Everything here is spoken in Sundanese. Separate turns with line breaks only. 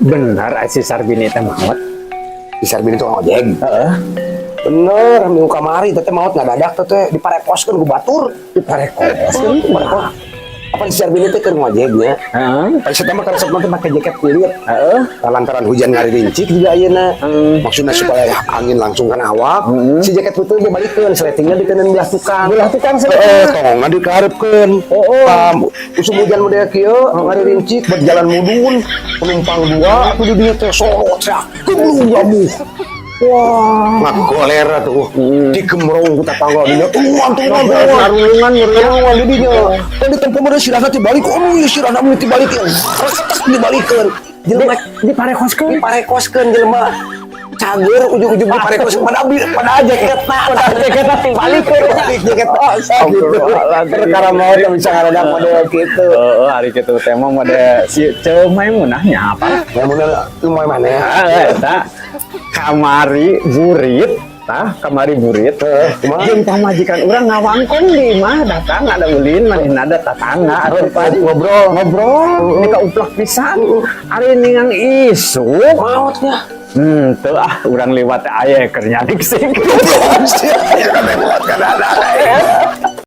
Benar si Sarbini teh maot?
Si Sarbini tukang ojek.
Heeh.
Bener, minggu kamari teh maot ngadadak teh teh diparekoskeun ku batur.
Diparekoskeun?
Diparekos. Apa si Sarbini teh keur ngojek nya?
Heeh.
Tadi saya mah karesep teh make jaket kulit.
Heeh.
Lantaran hujan ngarincik juga ayeuna. Maksudnya supaya angin langsung kana awak. Si jaket kulit dibalikeun, sletingnya dikeun belah tukang.
Belah tukang.
Heeh, tongna dikaharepkeun.
Oh.
Pam, usum hujan model kieu ngarincik berjalan mudun, penumpang dua atuh di dieu teh sorot sia. Geblung labuh.
Wah.
Ngagoler atuh. Digemrong ku tatangga dinya. Tulungan, tulungan, tulungan.
Narulungan meureun.
Tulungan di dinya. Kan ditempo meureun sirahna tibalik. Oh, ieu sirahna mun tibalik. Resetek dibalikeun. Jelema
Diparekoskeun.
Diparekoskeun, jelema cager ujung-ujung diparekos pada pada jaketna.
Pada jaketna tibalikeun.
Balik jaket gitu. Perkara maot yang bisa ngadadak model gitu.
Heeh, hari kitu teh mah model si Ceu Maimunah nya apa?
Maimunah nu mana ya?
Ah, eta kamari burit tah, kamari burit
Kumaha?
Jeung pamajikan urang ngawangkong di imah, datang ada ulin manehna, ada tatangga atuh pan.
Ngobrol.
Ngobrol ini kauplak pisan ari ningang isuk
Maotnya.
Teu ah, urang liwat teh aya keur nyadik sih.
Ya kan maot kan ada.